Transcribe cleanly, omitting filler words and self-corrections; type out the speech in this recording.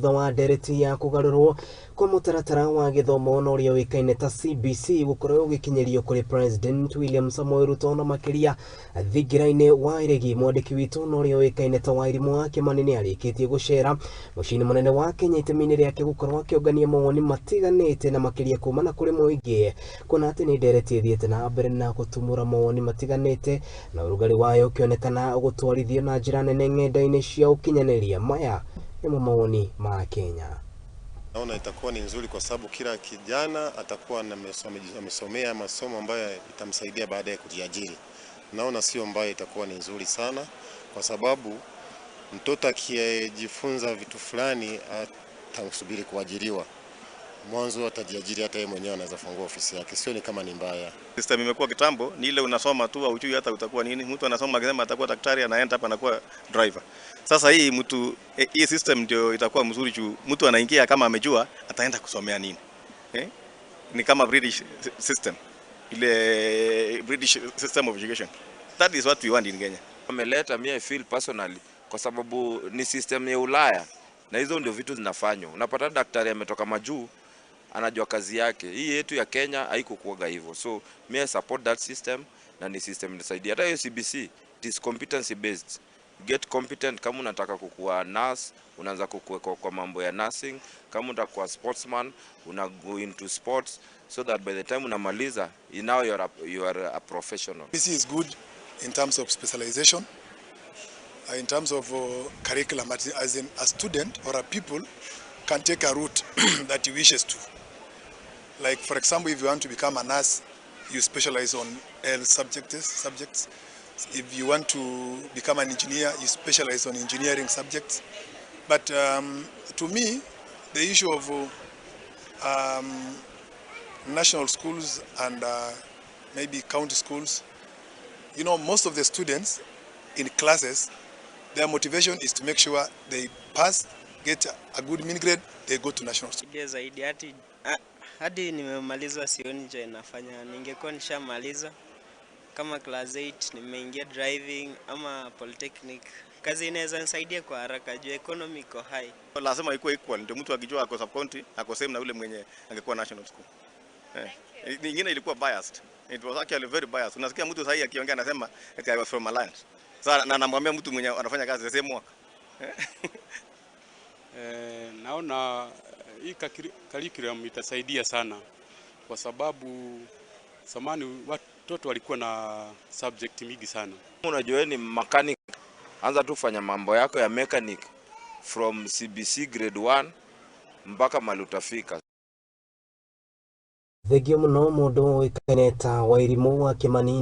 Thutha wa ndereti ya kũgarũrwo kwa mũtaratara wa gĩthomo na ũrĩa ũĩkaine ta CBC gũkorwo ũgĩkinyĩrio kũrĩ President William Samoei Ruto na makĩria thingira-inĩ wa Iregi, mwandĩki witũ na ũrĩa ũĩkaine ta Wairimũ wa Kĩmani nĩ arĩkĩtie gũcera mũciĩ-inĩ mũnene wa Kenya itemi-inĩ rĩake gũkorwo akĩũngania mawoni matiganĩte na makĩria kumana kũrĩ mũingĩ, kuona atĩ nĩ ndereti ĩthiĩte na mbere na gũtumũra mawoni matiganĩte na ũrugarĩ wayo ũkĩonekana gũtwarithio na njĩra nene ng'enda-inĩ cia ũkinyanĩria. Maya nĩmo mawoni ma Kenya. Naona itakuwa ni nzuri kwa sababu kila kijana atakuwa amesomea masomo ambayo itamsaidia baadaye kujiajiri. Naona sio mbaya, itakuwa ni nzuri sana kwa sababu mtoto akijifunza vitu fulani atasubiri kuajiriwa. Mwanzo atajiajiri, hata yeye mwenyewe anaweza fungua ofisi yake. Sio ni kama ni mbaya. System imekuwa kitambo ni ile unasoma tu, haujui hata utakuwa nini. Mtu anasoma akisema atakuwa daktari, anaenda hapa anakuwa driver. Sasa hii mtu hii system ndio itakuwa mzuri juu mtu anaingia kama amejua ataenda kusomea nini. Eh? Ni kama British system. Ile British system of education. That is what we want in Kenya. Ameleta mi I feel personally kwa sababu ni system ya Ulaya na hizo ndio vitu zinafanywa. Unapata daktari ametoka majuu, anajua kazi yake. Hii yetu ya Kenya haikukuwaga hivyo. So me, I support that system na ni system inasaidia. Hata hiyo CBC, it is competency based. Get competent. Kama unataka kukuwa nurse, unaanza kukua kwa mambo ya nursing. Kama unataka kuwa sportsman, una go into sports so that by the time unamaliza, now you are a professional. CBC is good in terms of specialization, in terms of curriculum, as in a student or a pupil can take a route that he wishes to. Like, for example, if you want to become a nurse, you specialize on health subjects. If you want to become an engineer, you specialize on engineering subjects. But to me, the issue of national schools and maybe county schools, most of the students in classes, their motivation is to make sure they pass, get a good mean grade, they go to national school. Saidia zaidi hadi nimemaliza sioni cha inafanya. Ningekuwa nishamaliza kama class 8, nimeingia driving ama polytechnic, kazi inaweza nisaidia kwa haraka juu economy iko high. Lazima ikuwe equal, ndio mtu akijua ako sub county ako same na yule mwenye angekuwa national school. Eh. Nyingine ilikuwa biased. It was actually very biased. Unasikia mtu sahii akiongea anasema ati "I was from Alliance." Sasa na namwambia mtu mwenye anafanya kazi the same work. Eh, naona hii curriculum itasaidia sana kwa sababu zamani watoto walikuwa na subject mingi sana. Unajua wewe ni mechanic, anza tu fanya mambo yako ya mechanic from CBC grade 1 mpaka mahali utafika. Thengio mũno mũndũ ũĩkaine ta Wairimũ wa Kĩmani nĩ